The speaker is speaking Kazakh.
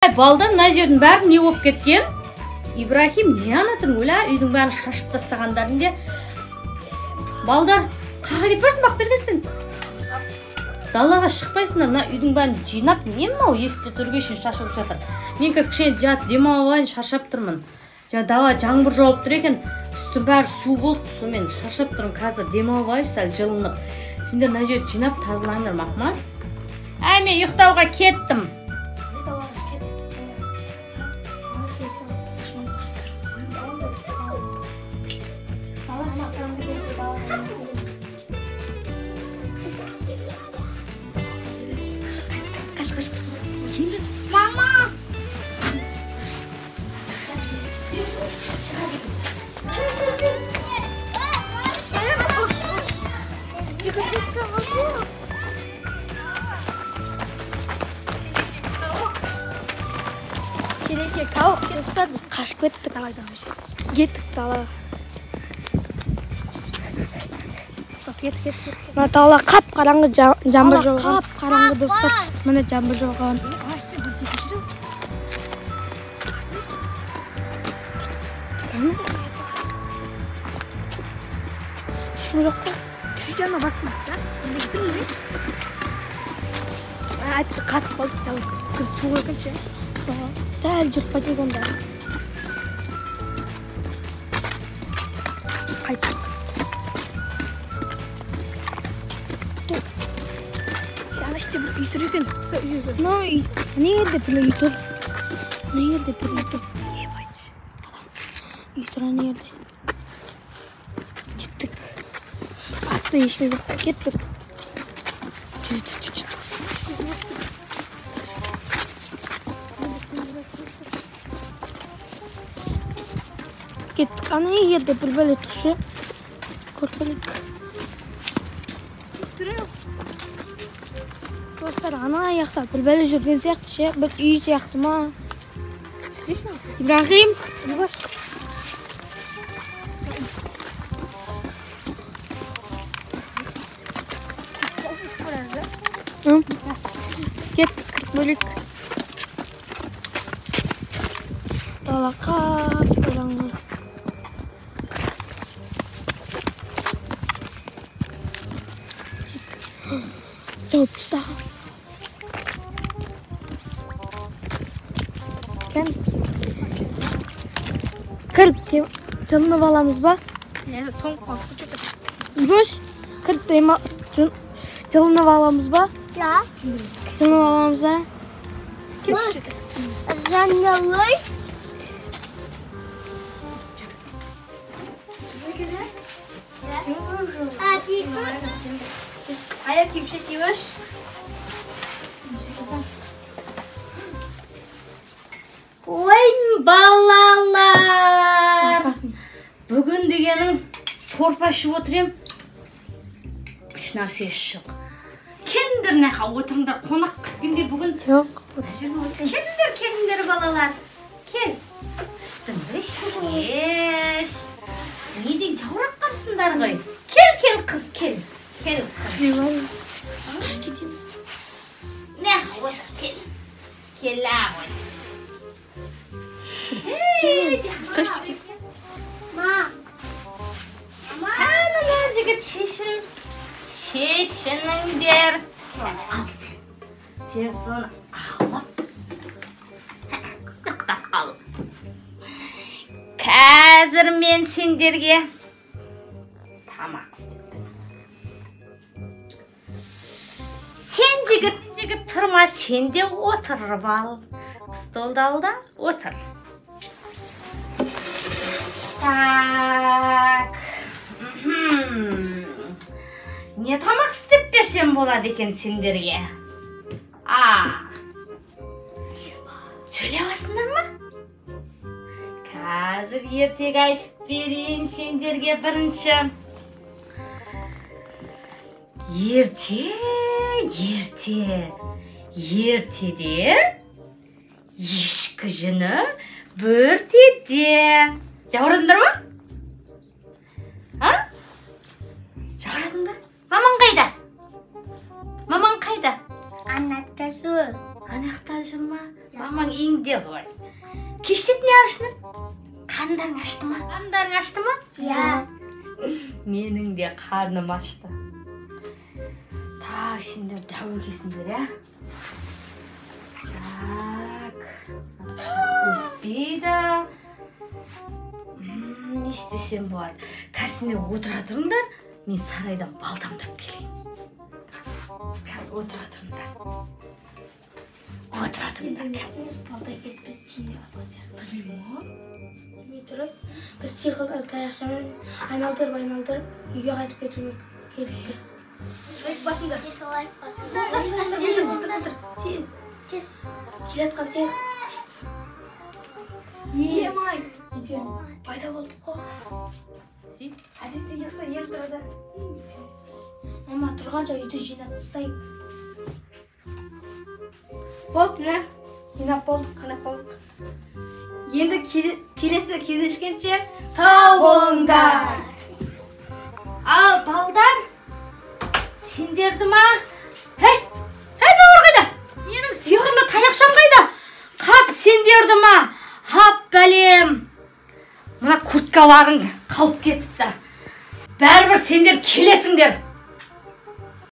Балдар, мына жердің бәрі не болып кеткен? Ибрахим, не анатың өлә, үйдің бәрін шашып тастағандарын де. Балдар, қаға кетіп барсың, бақ берген сен. Далаға шықпайсыңдар, мына үйдің бәрін жинап, не мынау есікте төрге шейін шашылып жатыр. Мен қазір кішкене жатып демалып алайын, шаршап тұрмын. Жаңа дала жаңбыр жауып тұр екен, үстім бәрі су болды, сонымен шаршап тұрмын, қазір демалып алайыншы сәл жылынып. Сендер мына жерді жинап тазалаңдар, мақма. Әй, мен ұйықтауға кеттім. Қаш, қаш, қаш. Мама! Тереке тауық достар, біз қашып кеттік даладан. Кеттік далаға. Кеттік, кеттік. Мына дала қап-қараңғы, жаңбыр жауған. Қап-қараңғы достар. Міне жаңбыр жауған. Ешкім жоқ қой. Жанына баттым. Әйтпесе қатып қалдық дала. Кіріп су екен ше. Сәл жүріп қайтайық онда. Қайтып. Ана іште бір үй тұр екен. Мына үй, мына жерде бір үй тұр. Мына жерде бір үй тұр. Адам үй тұр ана жерде. Кеттік. Артта ешкім жоқ. Кеттік. Жүр, жүр, жүр, жүр. Кеттік. Ана жерде бір бәле тұр ше. Көріп қалайық. Достар, ана аяқта бір бәле жүрген сияқты ше, бір үй сияқты ма? Ибрахим, кеттік, кіріп бөлек. Дала қап-қараңғы. Жауып тастаған. Кіріп жылынып аламыз ба? Тоңып қалдық что-то. Ибош, кіріп жылынып аламыз ба? Я. Жылынып аламыз а? Жанналой. Аяқ киім шеш, Ибош. Ой, балалар! Бүгін дегенің сорпа ішіп отыр ем. Еш нәрсе жоқ. Келіңдер мына отырыңдар, қонақ күткенде бүгін. Жоқ. Келіңдер, келіңдер балалар. Кел. Үстіңді шеш. Не деген жаурап қапсыңдар ғой. Кел, кел қыз, кел. Кел қыз. Қаш кетеміз. Не, отыр, кел. Кел ғой. Қанылар жігіт, шешін. Шешініңдер. Ал сен. Сен соны алып, ұйықтап қал. Қазір мен сендерге тамақ істеп беремін. Сен жігіт, жігіт тұрма, сен де отырып ал. Столды ал да отыр. Так. Не тамақ істеп берсем болады екен сендерге? Сөйлей аласыңдар ма? Қазір ертегі айтып берейін сендерге бірінші. Ерте, ерте, ертеде ешкі жүні бөртеде. Жаурадыңдар ма? А? Жаурадың ба? Мамаң қайда? Мамаң қайда? Анатасы. Ана жақта жүр ма? Мамаң үйінде ғой. Кештет не ашты? Қарындарың ашты ма? Қарындарың ашты ма? Иә. Менің де қарным ашты. Так, сендер дәу екенсіңдер, иә? Так, өтпейді. Не істесем болады? Қазір сендер отыра тұрыңдар, мен сарайдан балтамдап келейін. Қазір отыра тұрыңдар. Отыра тұрыңдар қазір. Балта келіп біз жинап жатқан сияқты. Білмеймін ғой. Білмей тұрып, біз сиқырлы таяқшамен айналдырып айналдырып үйге қайтып кетуіміз керекпіз. Лайк басыңдар. Лайк басыңдар. Тез, тез. Келе жатқан сияқты. Емай. Үйден пайда болдық қой. Сен? Әзиз де жақсы еріп тұрады. Мама тұрғанша үйді жинап тастайық. Болды, міне. Жинап болдық, қанап болдық. Енді келесі кездескенше сау болыңдар. Ал балдар, сендерді ма? Хей, хей, бауыр қайда? Менің сиқырлы таяқшам қайда? Қап, сендерді ма? Хап, бәлем. Мына курткаларың қалып кетіпті. Бәрібір сендер келесіңдер.